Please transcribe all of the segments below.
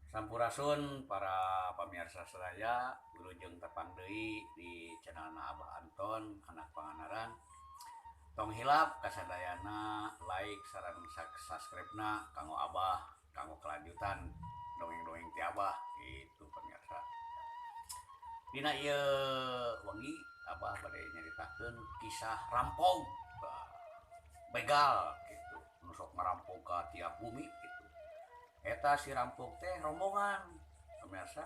Sampurasun para pamirsa sadaya, wilujeng tepang deui di channelna Abah Anton anak Pangandaran. Tong hilap kasadayana like sareng subscribe-na kanggo Abah, kanggo kelanjutan dongeng-dongeng ti Abah gitu pemirsa. Dina ieu wengi Abah bade nyaritakeun kisah rampog begal gitu, nu sok ngarampok ka tiap bumi gitu. Eta si rampok teh rombongan pemirsa,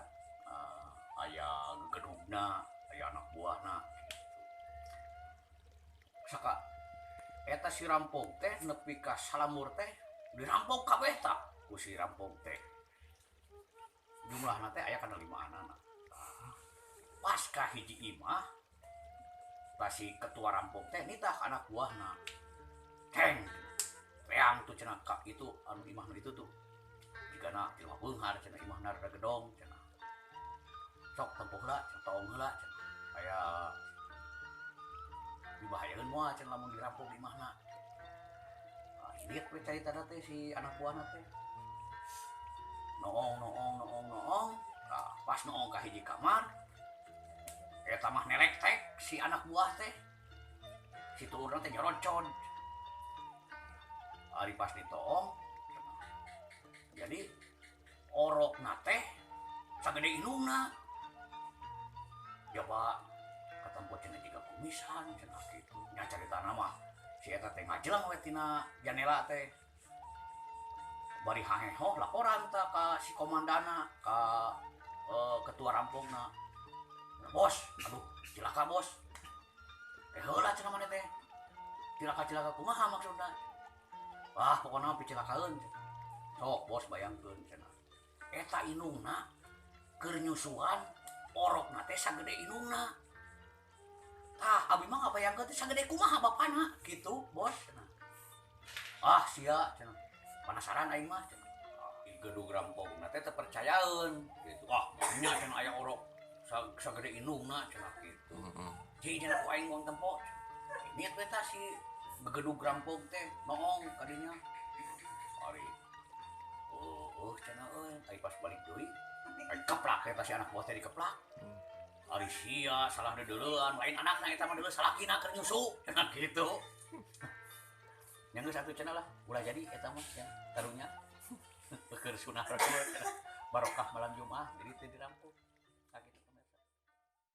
aya gegedugna, aya anak buahna gitu. Saka eta si rampok teh nepi ka salamur teh dirampok kabeh tah ku si rampok teh. Jumlahna teh aya kana limaanana. Pas ka hiji imah tah si ketua rampok teh nitah anak buahna. Ceng, reang tuh cenah ka itu anu imah nu itu tuh. Jigana jelema beunghar cenah imahna rada gedong cenah. Sok tempuh heula cenah, toong heula cenah. Aya dibahayakeun moal cenah lamun dirampok di imahna. Nah, indit we caritana teh si anak buahna teh. Noong noong noong noong, nah, pas noong ka hiji kamar eta mah nelektek si anak buah teh. Si tuurna teh nyoroncon. Ari pas ditoong jadi orokna teh sagede indungna. Coba katempo cenah jiga kumisan cenah kitu. Nya caritana mah si eta teh ngajeleng we tina janela teh. Bari haheho laporan ta ka si komandana, ka ketua rampokna. Bos, aduh cilaka bos. Heula cenah maneh teh. Cilaka-cilaka kumaha maksudna? Wah, pokona mah picilakaeun. Sok bos bayangkeun cenah. Eta indungna keur nyusuan orokna teh sagede indungna. Tah, abi mah ngabayangkeun teh sagede kumaha bapana kitu, bos cenah. Ah, sia cenah. Penasaran aing mah cenah. Gedug rampokna teh teu percayaeun kitu. Ah, nya cenah aya orok sagede indungna cenah kitu. Jadi cenah ku aing moal tempo. Niat we tah si gegedug rampok teh noong kadinya. Ari oh cenah euy, ari pas balik deui ari keplak eta si anak buah teh dikeplak. Ari sia salah deudeuleun, lain anakna eta mah deuleu salakina keur nyusu cenah kitu. Nya geus atuh cenah lah, ulah jadi eta mah cenah karunya. Keur sunah Rasul barokah malam Jumat jadi teu dirampok.